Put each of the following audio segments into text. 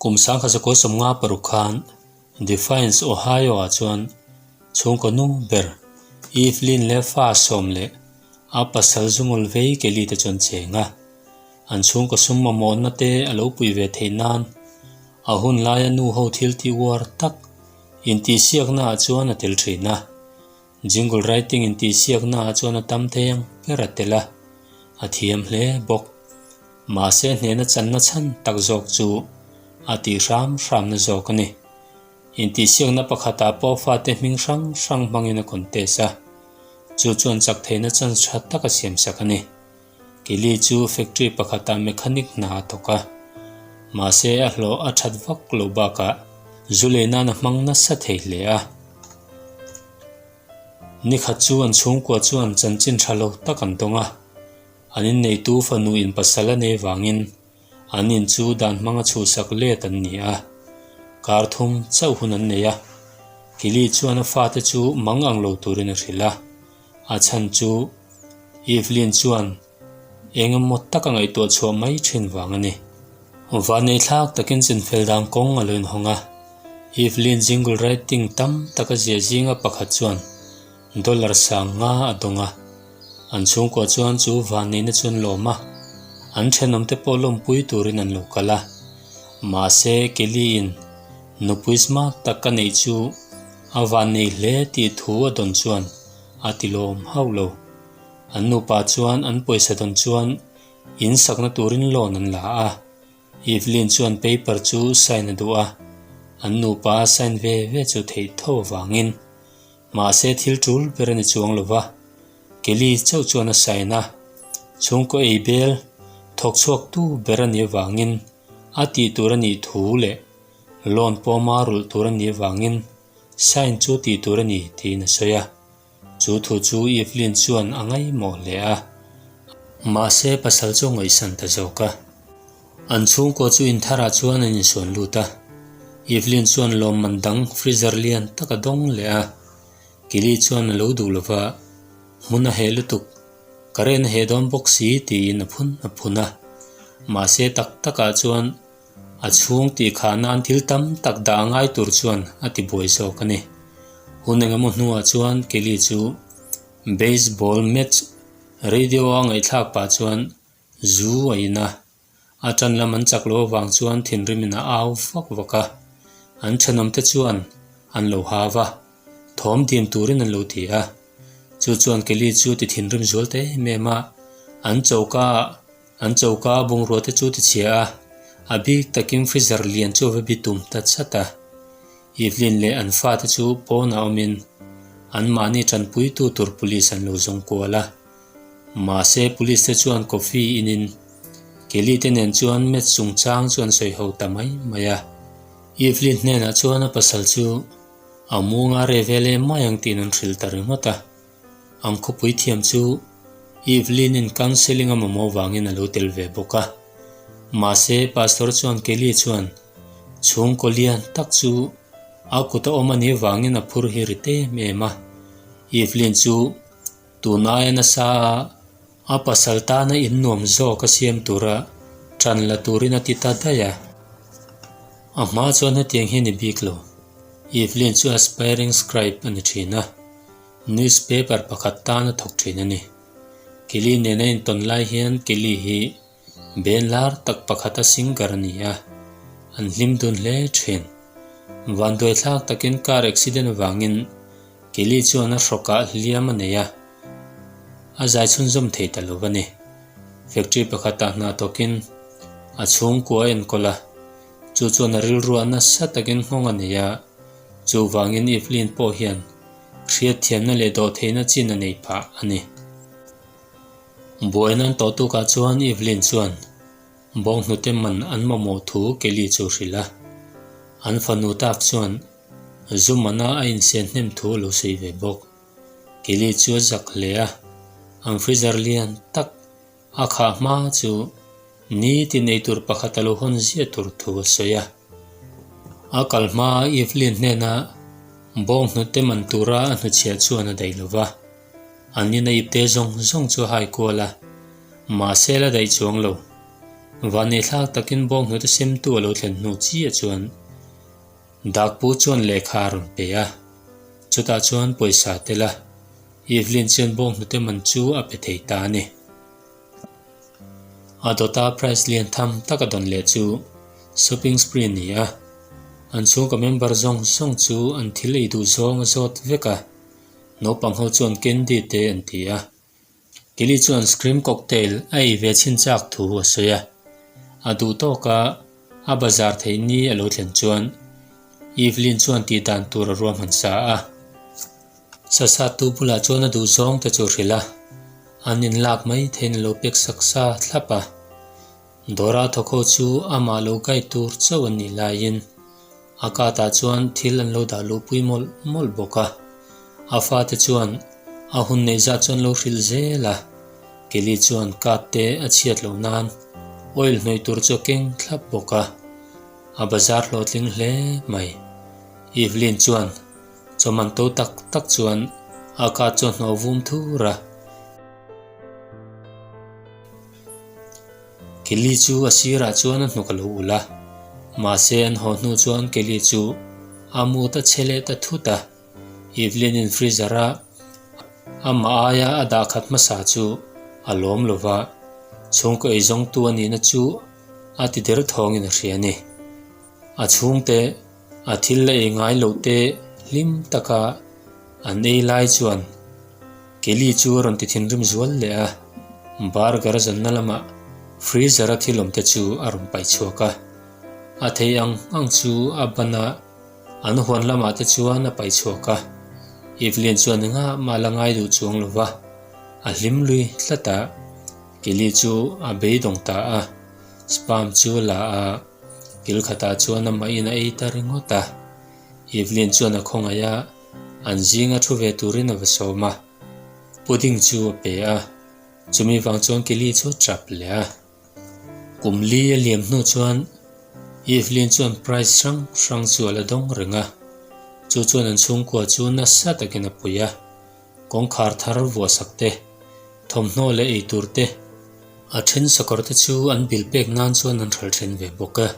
Kum 1956 khan Defiance, Ohio-ah chuan chhungkaw nu ber Evelyn leh fa sawm leh a pasal zungul vei Kelly te chu an cheng a. An chhungkaw sum mamawhna te a lo pui ve theih nan a hun laia nu ho thil tih uar tak intihsiaknaah chuan a tel thin a. Jingle writing intihsiaknaah chuan a tam thei ang ber a tel a, a thiam hle bawk. Mahse hnehna channa chhan tak zawk chu a tih hram hramna zawk a ni. Intihsiakna pakhatah pawh fate hming hrang hrang hmangin a contest a, chu chuan chak theihna chance tha tak a siamsak a ni. Kelly chu factory pakhatah mechanic hna a thawk a, mahse a hlawh a that vak lo bakah zu lei nan a hmang nasa thei hle a. Nikhat chu an chhungkua chuan chanchin tha lo tak an dawng a, an inneitu fanu in pasal a nei vangin an in chu dan hmanga chhuhsak let an ni a, kar thum chauh hun an nei a. Kelly chuan a fate chu mang ang lo turin a hrilh a. A chhan chu Evelyn chuan eng emaw taka ngaihtuah chhuah mai thin vang a ni. Vanei thlak takin chinfel dan kawng a lo inhawng a, Evelyn jingle writing tam tak a ziah zinga pakhat chuan dollar sang nga a dawng a. An chhungkua chuan chu vanneihna chu an lawm a, an thenawmte pawh lawmpui turin an lo kal a. Mahse, Kelly-in nupui smart tak ka neih chu A vannei hle tih thu a dawn chuan a ti lawm hauh lo. An nupa chuan an pawisa dawn chuan in sakna turin loan an la a. Evelyn chuan paper chu sign a duh a, an nupa a sign ve ve chu theih tho avangin. Mahse thil tul ber a ni chuang lo va, Kelly chauh chuan a sign a. Chhungkaw ei bel thawk chhuak tu ber a nih avangin a tih tur a nih thu leh Loan pawma rulh tur a nih avangin sign chu tih tur a ni tiin a sawi a. Chu thu chu Evelyn chuan a ngaihmawh hle a. Mahse pasal chu a ngaihsan ta zawk a. An chhungkua chu intharah chuan an insuan lut a. Evelyn chuan lawmman dang freezer lian tak a dawng leh a. Kelly chuan a lo duh lova, Hmun a heh lutuk, ka ren a heh dawn bawk si tiin a phun a phun a. Mahse tak takah chuan A chhung tih khah nan thil tam tak dah ngai tur chuan a ti buai zawk a ni. Hun engemaw hnuah chuan Kelly chu baseball match radio a ngaihthlak pah chuan zu a in a. A tan lam an chak lo avang chuan thinrimin a au vak vak a. An thenawmte chuan an lo hau a, thawm dim turin an lo ti a. Chu chuan Kelly chu ti thinrim zual ta em em a, an choka ah An choka bungrua te chu ti chhia a, a bik takin freezer lian chu a va bi tum ta chat a. Evelyn leh an fate chu pawnah awmin anmahni tanpuitu tur police an lo zawng kual a. Mahse police te chuan coffee inin Kelly te nen chuan match chungchang chu an sawi ho ta mai mai a. Evelyn hnenah chuan a pasal chu a munga reh vel em mai ang tiin an hrilh ta ringawt a. Ang khawpui thiam chu Evelyn-in counselling a mamawh vangin a lo tel ve bawk a. Mahse, Pastor chuan Kelly chuan chhungkaw lian tak chu a kut a awm a nih vangin a phur hi ri em em a. Evelyn chu tun aia nasa a a pasal tana in nuam zawk a siam tura tan la turin a ti ta daih a. A hma chuan hetiang hi a ni bik lo. Evelyn chu aspiring scribe a ni thin a. Newspaper pakhat tan a thawk thin a ni. Kelly nena intawn lai hian Kelly hi band lar tak pakhata singer a ni a, an hlim dun hle thin. Vanduai thlak takin car accident avangin Kelly chuan a hrawkah hliam a nei a, a zai chhunzawm thei ta lo a ni. Factory pakhatah hna thawkin a chhungkua a enkawl a, chu chuan a rilruah nasa takin nghawng a nei a, chuvangin Evelyn pawh hian Hriatthiamna leh dawhtheihna chin a nei phah a ni. Buaina an tawh tukah chuan Evelyn chuan bawnghnute man an mamawh thu Kelly chu a hrilh a. An fanu tak chuan zu mana a insian hnem thu a lo sawi ve bawk. Kelly chu a zak hle a, an freezer lian tak a khah hma chu nitin eitur pakhat a lo hawn ziah tur thu a sawi a. A kal hma Evelyn hnena bawnghnute man tura a hnuchhiah chuan a daih lo va, an in a ipte zawng zawng chu a hai kual a, mahse la daih chuang lo. Vanneihthlak takin bawnghnute semtu a lo thlen hnu chiah chuan Dakpu chuan lehkha a rawn pe a, chutah chuan pawisa tel a, Evelyn chuan bawnghnute man chu a pe thei ta a ni. A dawta prize lian tham tak a dawn leh chu shopping spree a ni a, an chhungkaw member zawng zawng chu an thil ei duh zawng a zawt vek a, naupang ho chuan candy te an ti a. Kelly chuan Scream Cocktail a ei ve chhin chak thu a sawi a, a duh tawka a bazar theih ni a lo thlen chuan Evelyn chuan tih dan tur a ruahman sa a. Sasatu bulah chuan a duh zawng te chu hrilh a, an inlak mai theiin a lo pek sak sa thlap a. Dawra thawk ho chu amah lo guide tur chauh an nih laiin a katah chuan thil an lo dah luhpui mawlh mawlh bawk a. A fate chuan a hun neih zat chu an lo hrilh zel a, Kelly chuan kat te a chhiat loh nan oil hnawih tur chu a keng thlap bawk a, a bazar hlawhtling hle mai. Evelyn chuan chawman to tak tak chuan a kat chu a hnawh vum thur a. Kelly chu a sirah chuan a hnuk a lo ulh a, mahse an haw hnu chuan Kelly chu a mut a che leh ta thut a, Evelyn in freezer a amah aia a dah khat hmasa chu a lawm lo va, chhungkaw eizawngtu a nihna chu a ti der thawngin a hria a ni. A chhungte a thil la ei ngai loh te hlim taka an ei lai chuan Kelly chu a rawn ti thinrim zual leh a, burger a zanna lamah freezer a thil awm te chu a rawn paih chhuak a. A thei ang ang chu a ban a, an huan lamah te chuan a paih chhuak a. Evelyn chuan engah mah la ngai duh chuang lo va, a hlim lui tlat a. Kelly chu a beidawng ta a, spam chu a la a, kil khatah chuan amahin a ei ta ringawt a. Evelyn chuan a khawngaih a. An zinga thu ve turin a va sawm a, pudding chu a pe a, chumi vang chuan Kelly chu a tap leh a. Kum li a liam hnu chuan Evelyn chuan prize hrang hrang chu a la dawng reng a, chu chuan an chhungkua chu nasa takin a pui a, kawngkhar thar vuahsak te, thawmhnaw leh eitur te, a then sakawr te chu an bill pek nan chuan an hralh then ve bawk a.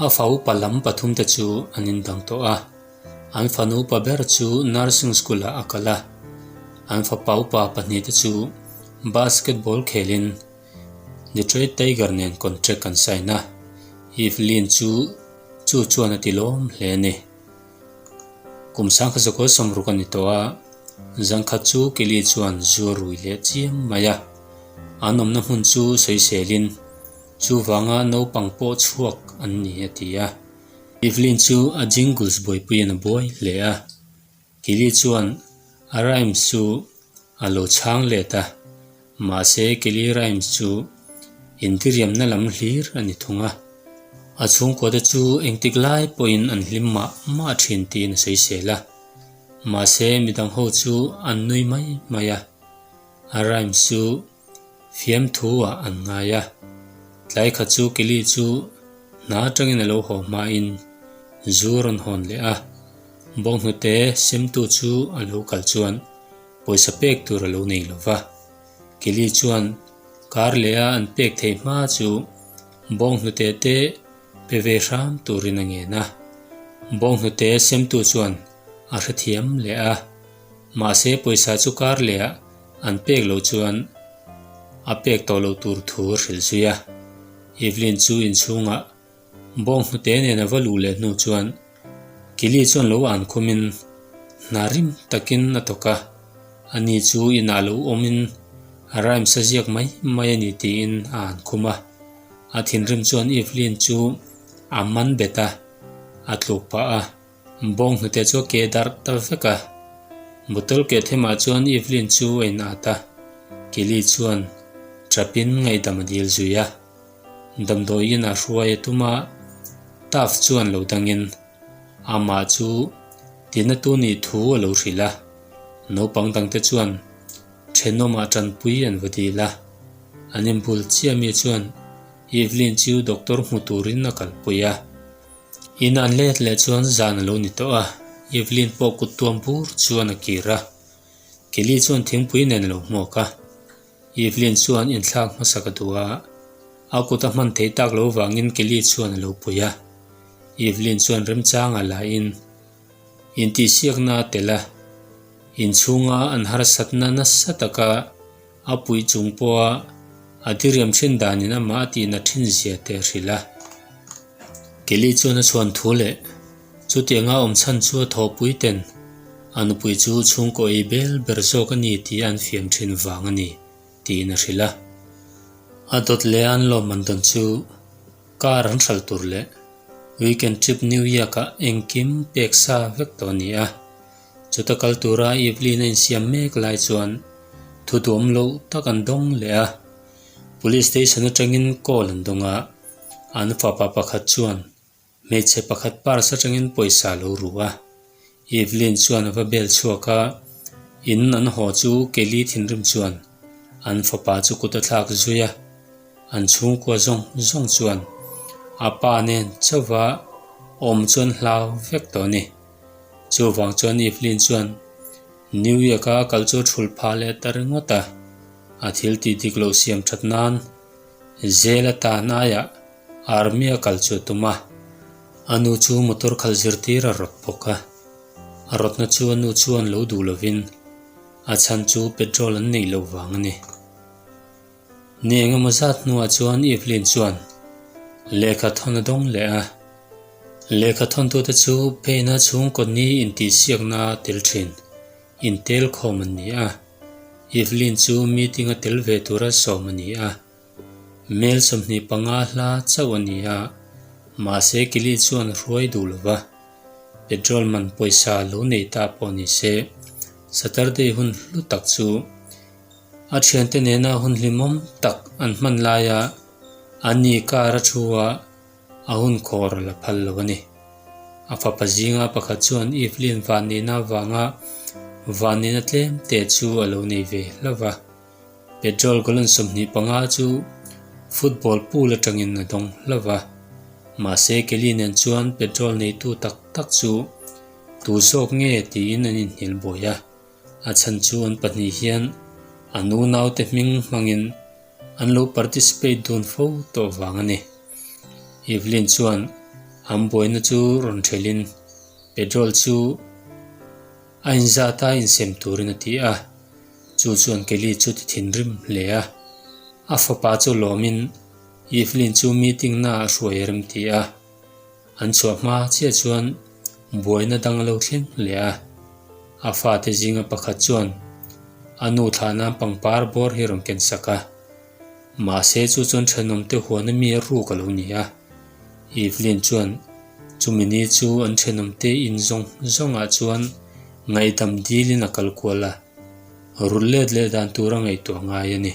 A fa upa lam pathumte chu an indang tawh a, an fanu upa ber chu nursing school ah a kal a, an fapa upa pahnihte chu basketball khelin Detroit Tiger nen contract an sign a, Evelyn chu chu chuan a ti lawm hle a ni. Kum sangkhat zakua sawmruk a ni tawh a, zangkhat chu Kelly chuan zu a rui leh chiam mai a, an awmna hmun chu sawiselin chuvanga naupang pawh chhuak an ni a ti a. Evelyn chu a jingles buaipuiin a buai hle a, Kelly chuan a rhymes chu a lo chhang let a, mahse Kelly rhymes chu intiriamna lam hlir a ni thung a. A chhungkuate chu engtik lai pawhin an hlim mah mah thin tiin a sawisel a, mahse midang ho chu an nui mai mai a, a rhymes chu fiamthu ah an ngai a. Tlai khat chu Kelly chu hna atangin a lo haw hmain zu a rawn hawn leh a, bawnghnute semtu chu a lo kal chuan pawisa pek tur a lo nei lo va. Kelly chuan kar leh a an pek theih hma chu bawnghnute te pe ve hram turin a ngen a. Bawnghnute semtu chuan a hrethiam leh a, mahse pawisa chu kar leh ah an pek loh chuan a pek tawh loh tur thu a hrilh zui a. Evelyn chu inchhungah Bawnghnute nen a va luh leh hnu chuan Kelly chuan lo an khumin hna rim takin a thawk a, ani chu inah lo awmin a rhymes a ziak mai mai a ni tiin a an khum a. A thinrim chuan Evelyn chu a man bet a, a tluk pah a, Bawnghnute chu a ke darh ta vek a. Bottle keh themah chuan Evelyn chu a in at a, Kelly chuan tap in ngaihdam a dil zui a. Damdawi in a hruai a tum a, Taff chuan lo dangin amah chu tina tu nih thu a lo hrilh a, naupang dangte chuan thenawmah tanpui an va dil a, an inbul chiah mi chuan Evelyn chu doctor hmu turin a kalpui a. In an let leh chuan zan a lo ni tawh a, Evelyn pawh kut tuam bur chuan a kir a, Kelly chuan thingpui nen a lo hmuak a. Evelyn chuan inthlak hmasak a duh a, a kut a hman theih tak lo vangin Kelly chuan a lo pui a. Evelyn chuan remchangah lahin intihsiakna a tel a, inchhunga an harsatna nasa taka a puih chung pawha a diriam thin danin amah a tihna thin zia te a hrilh a. Kelly chuan a chhuan thu leh chutianga awm chhan chu a thawhpui ten a nupui chu chhungkaw ei bel ber zawk a ni tih an fiam thin vang a ni tiin a hrilh a. A dawt leh an lawmman dawn chu car an hralh tur leh weekend trip New York ah engkim pek sa vek tawh a ni a. Chuta kal tura Evelyn a insiam mek lai chuan thu duam loh tak an dawng leh a. Police station atangin call an dawng a, an fapa pakhat chuan hmeichhe pakhat purse atangin pawisa a lo ru a. Evelyn chuan a va bel chhuak a, in an haw chu Kelly thinrim chuan an fapa chu kut a thlak zui a. An chhungkua zawng zawng chuan a pa nen chauha awm chu an hlau vek tawh a ni. Chuvang chuan Evelyn chuan New York-a a kal chu a thulh phah leh ta ringawt a, a thil tih dik loh siam that nan zel atan aiah Army a kal chu a tum a, a nu chu motor khalh zirtir a rawt bawk a, a rawtna chu a nu chuan lo duh lovin a chhan chu petrol an neih loh vang a ni. Ni engemaw zat hnuah chuan Evelyn chuan lehkha thawn a dawng leh a, lehkha thawntute chu Payne-a chhungkaw ni intihsiakna tel thin intel khawm an ni a, Evelyn chu meeting-a tel ve tura sawm a ni a, mel 25 hla chauh a ni a, mahse Kelly chuan a hruai duh lo va, petrol man pawisa lo nei ta pawh ni se, Saturday hun hlu tak chu A thiante nena hun hlimawm tak an hman laia a ni kar a thu a, a hun khawr a la phal lo a ni. A fapa zinga pakhat chuan Evelyn vannihna avanga vannihna tlem te chu a lo nei ve hlauh va. Petrol gallon 25 chu football pool atangin a dawng hlauh va. Mahse Kelly nen chuan petrol neitu tak tak chu tu zawk nge tiin an inhnial buai a. A chhan chu an pahnih hian an unaute hming hmangin an lo participate dun fo tawh vang a ni. Evelyn chuan an buaina chu rawn thelhin petrol chu a inzata insem turin a ti a, chu chuan Kelly chu ti thinrim hle a. A fapa chu lawmin Evelyn chu meeting naah a hruai a rem ti a. An chhuah hma chiah chuan buaina dang a lo thleng leh a, a fate zinga pakhat chuan a nu thlah nan pangpar bawr hi a rawn ken sak a, mahse chu chuan thenawmte huana mi a ruk a lo ni a. Evelyn chuan chumi ni chu an thenawmte in zawng zawngah chuan ngaihdam dilin a kal kual a, rulh let leh dan tur a ngaihtuah ngai a ni.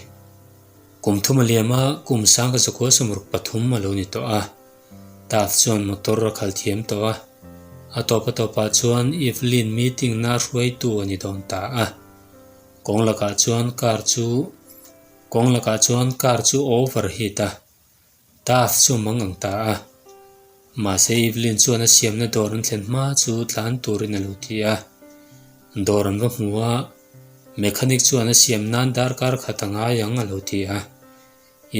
Kum thum a liam a, kum sangka zakua 63 a lo ni tawh a. Taff chuan motor a khalh thiam tawh a, a tawp a tawpah chuan Evelyn meeting na hruaitu a ni dawn ta a. Kawng lakah chuan car chu kawng lakah chuan car chu overheat a, Taff chu a mang ang ta a. Mahse Evelyn chuan a siamna dawr an thlen hma chu tlan turin a lo ti a. Dawr an va hmu a, mechanic chuan a siam nan darkar khat a ngai ang a lo ti a.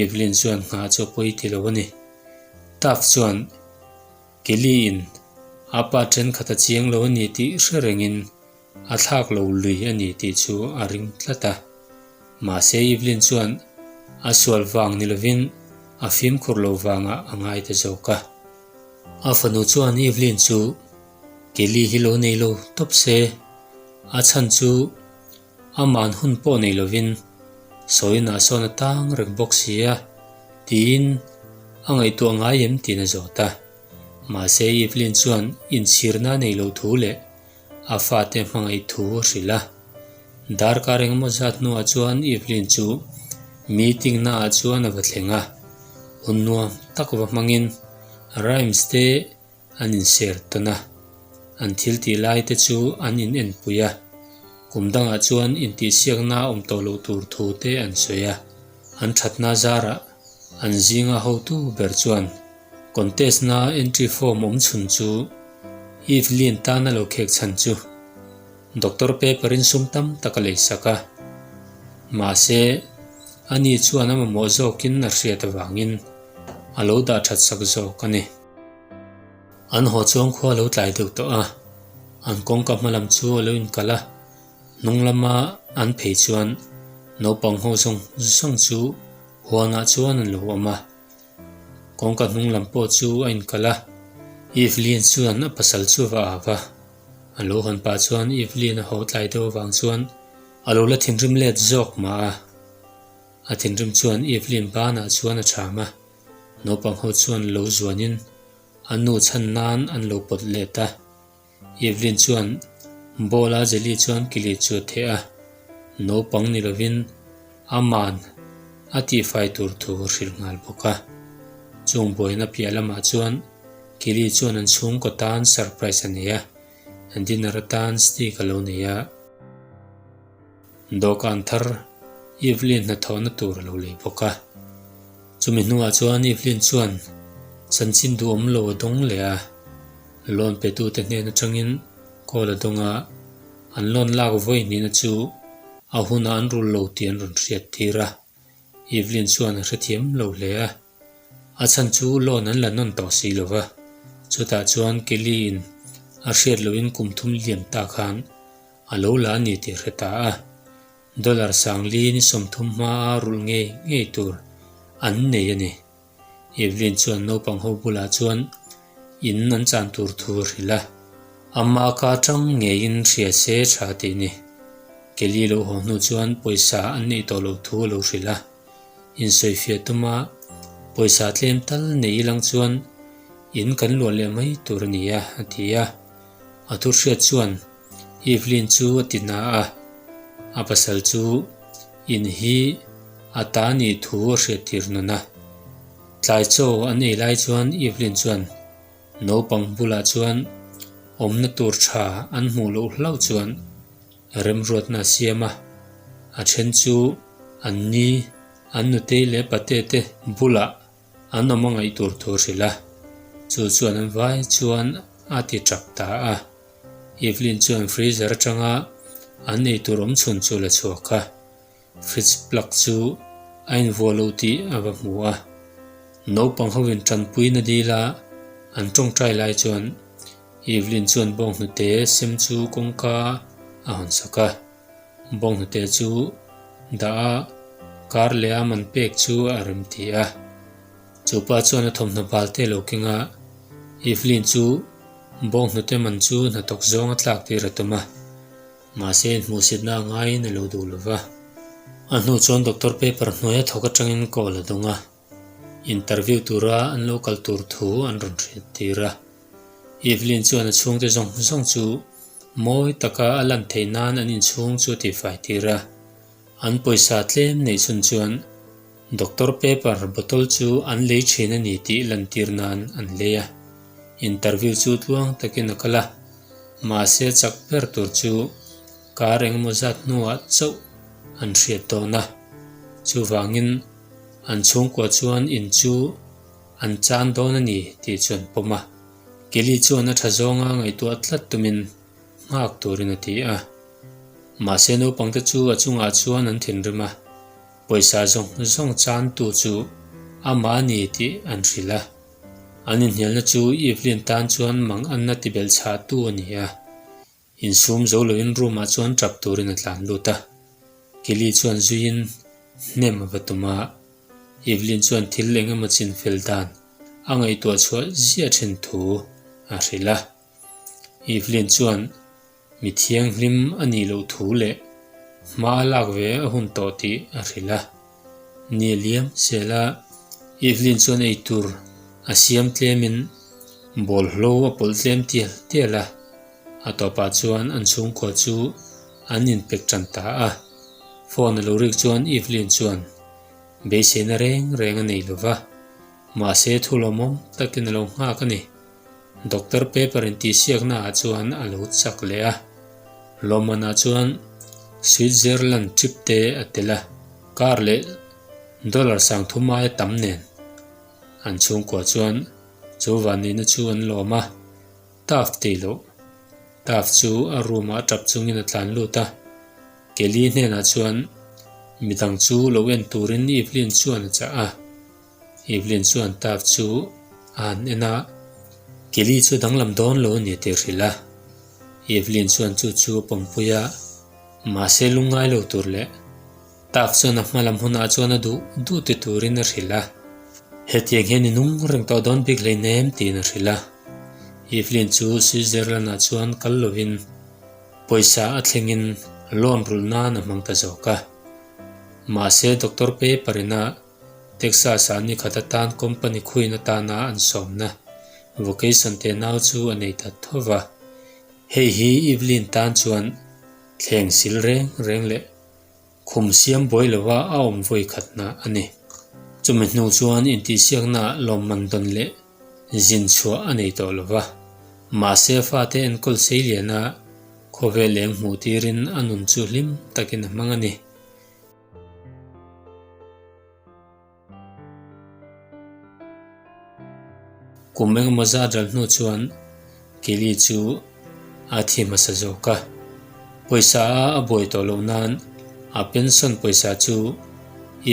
Evelyn chuan nghah chu a pawi ti lo a ni. Taff chuan Kelly in a pa thenkhat a chiang lo a ni tih hre rengin a thlak lo lui a ni tih chu a ring tlat a. Mahse Evelyn chuan a sual vang ni lovin a fimkhur lo vangah a ngai ta zawk a. A fanu chuan Evelyn chu Kelly hi lo nei lo tawp se, a chhan chu Aman hun pawh nei lovin sawinah sawn a tang reng bawk si a, tiin a ngaihtuah ngai em tiin a zawt a. Mahse Evelyn chuan inchhirna a nei lo thu leh a fate hmangaih thu a hrilh a. Darkar engemaw zat hnuah chuan Evelyn chu meeting naah chuan a va thleng a, hun nuam tak va hmangin rhymes te An inser tawn a, an thil tih lai te chu an in enpui a, kum dangah chuan intihsiakna a awm tawh loh tur thu te an sawi a, an thatna zarah an zinga hotu ber chuan contest na entry form awm chhun chu Evelyn tana lo khek chhan chu doctor paper in sum tam tak a lei sak a, mahse. Ani chuan a mamawh zawkin a hriat avangin a lo dah that sak zawk a ni. An haw chuan khua a lo tlai deuh tawh a, an kawngka hma lam chu a lo inkalh a, hnung lama an phei chuan naupang ho zawng zawng chu huanah chuan an lo awm a. Kawngka hnung lam pawh chu a inkalh a, Evelyn chuan a pasal chu va ap a, a lo hawn pah chuan Evelyn a haw tlai deuh avang chuan a lo la thinrim let zawk mah a. A thinrim chuan Evelyn banah chuan a cham a, naupang ho chuan lo zuanin a nu chhan nan an lo pawt let a. Evelyn chuan bowl a jelly chuan kili chu a theh a, naupang ni lovin aman a tihfai tur thu a hrilh nghal bawk a. Chung buaina piah lamah chuan Kili chuan an chhungkaw tan surprise a nei a, dinner atan steak a lo nei a. Dawhkan thar Evelyn hnathawhna tur a lo lei bawk a. Chumi hnuah chuan Evelyn chuan chanchin duhawm lo a dawng leh a, loan petute hnen atangin call a dawng a, an loan lak vawi hnihna chu a hunah an rul lo tih an rawn hriat tir a. Evelyn chuan a hrethiam lo hle a, a chhan chu loan an la nawn tawh si lo va, chutah chuan Kelly-in a hriat lohin kum thum liam ta khan A lo la a ni tih hre ta a, dollar sangli ni 30 hmaa rulh ngei ngei tur an nei a ni. Evelyn chuan naupang ho bulah chuan in an chan tur thu a hrilh a, ama ka atang ngeiin hria se tha tih ni. Kelly lo haw hnu chuan pawisa an neih tawh loh thu a lo hrilh a, insawifiah tuma pawisa tlem tal nei ilang chuan in kan luah leh mai tur a ni a, a ti a. A thu hriat chuan Evelyn chu a ti na a, a pasal chu in hi a ta nih thu a hriat tir nawn a. Tlai chaw an ei lai chuan Evelyn chuan naupang bulah chuan awmna tur tha an hmuh loh hlauh chuan remruatna a siam a, a then chu an ni, an nutei leh pate te bulah An awm a ngaih tur thu hrilh a, chu chuan an vai chuan a ti tap ta a. Evelyn chuan freezer atanga an ei tur awm chhun chu la chhuak a, fridge plug chu a invuah lo tih a va hmu a. Naupang hovin tanpuina dil a an tawngtai lai chuan Evelyn chuan bawnghnute sem chu kawngka a hawn sak a. Bawnghnute chu dah a, kar leh a man pek chu a rem ti a. Chu pa chuan a thawmhnaw bal te lo keng a, Evelyn chu bawnghnute man chu hnathawk zawng a tlak tir a tum a, mahse inhmuhsitna a ngaiin a lo duh lo va. A hnu chuan doctor paper hnuaia thawk atangin call a dawng a, interview tura an lo kal tur thu an rawn hriat tir a. Evelyn chuan a chhungte zawng zawng chu mawi taka a lan theih nan an inchhung chu a tihfai tir a. An pawisa tlem neih chhun chuan doctor paper bottle chu an lei thin a ni tih lantir nan an lei a. Interview chu tluang takin a kal a, mahse chak ber tur chu kar engemaw zat hnuah chauh an hriat dawn a. Chuvangin an chhungkua chuan in chu An chan dawn a ni tih chu an pawm a. Kelly chuan a tha zawnga ngaihtuah tlat tumin nghak turin a ti a. Mahse naupangte chu a chungah chuan an thinrim a, pawisa zawng zawng chantu chu amah a ni tih an hrilh a. An inhnialna chu Evelyn tan chuan mang anna tibelh chhahtu a ni a. Insum zo loin room ah chuan tap turin a tlan lut a, Kelly chuan zuiin hnem a va tum a, Evelyn chuan thil eng emaw chin fel dan a ngaihtuah chhuah ziah thin thu a hrilh a. Evelyn chuan mi thianghlim a nih loh thu leh hma a lak ve a hun tawh tih a hrilh a. Ni a liam zel a, Evelyn chuan eitur a siam tlemin bawlhlo a pawlh tlem tial tial a. A tawpah chuan an chhungkua chu an inpek tan ta a. Phone a lo rik chuan Evelyn chuan beiseina reng reng a nei lo va, mahse thu lawmawm takin a lo nghak a ni. Doctor paper intihsiakna ah chuan a lo chak leh a. Lawmmanah chuan Switzerland trip te a tel a, car leh dollar 3000 aia tam nen. An chhungkua chuan chu vanneihna chu an lawm a. Taf tih loh. Taf chu a room ah tap chungin a tlan lut a. Kelly hnenah chuan. Midang chu lo en turin Evelyn chuan a chah a. Evelyn chuan Taff chu a han en a, Kelly chu danglam dawn lo a ni tih a hrilh a. Evelyn chuan chu chu a pawmpui a, mahse lungngai lo tur leh Taff chuan a hma lam hunah chuan a duh duh ti turin a hrilh a. Hetiang hian i nung reng tawh dawn bik hleinem tiin a hrilh a. Evelyn chu Switzerland-ah chuan kal lovin pawisa a thlengin loan rulh nan a hmang ta zawk a. Mahse doctor paper ina Texas-ah ni khat atan company khuin atana an sawmna vocation te nau chu a nei ta tho va. Hei hi Evelyn tan chuan thleng sil reng reng leh Khum siam buai lova a awm vawi khatna a ni. Chumi hnu chuan intihsiaknaah lawmman dawn leh zin chhuah a nei tawh lova. Mahse fate enkawl sei liana khawvel eng hmuh tirin a nun chu hlim takin a hmang a ni. Kum engemaw zat ral hnu chuan Kelly chu a thi hmasa zawk a. Pawisa a a buai tawh loh nan a pension pawisa chu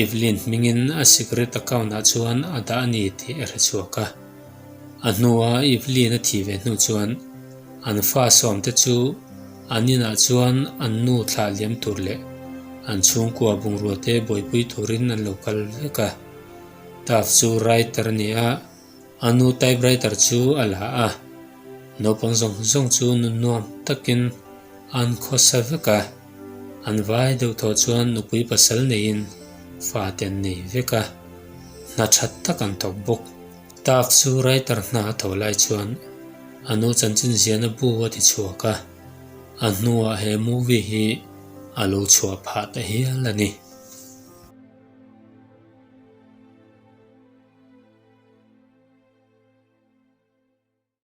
Evelyn hmingin a secret account ah chuan a dah a ni tih a hre chhuak a. A hnua Evelyn a thih ve hnu chuan an fa sawmte chu an inah chuan an nu thlah liam tur leh an chhungkua bungrua te buaipui turin an lo kal vek a. Taff chu writer a ni a, a nu typewriter chu a la a. Naupang zawng zawng chu nun nuam takin an khawsa vek a, an vai deuh tawh chuan nupui pasal neiin fate an nei vek a, hna that tak an thawk bawk. Taff chu writer hna a thawh lai chuan a nu chanchin ziahna bu a ti chhuak a, a hnuah he movie hi a lo chhuah phah ta hial a ni.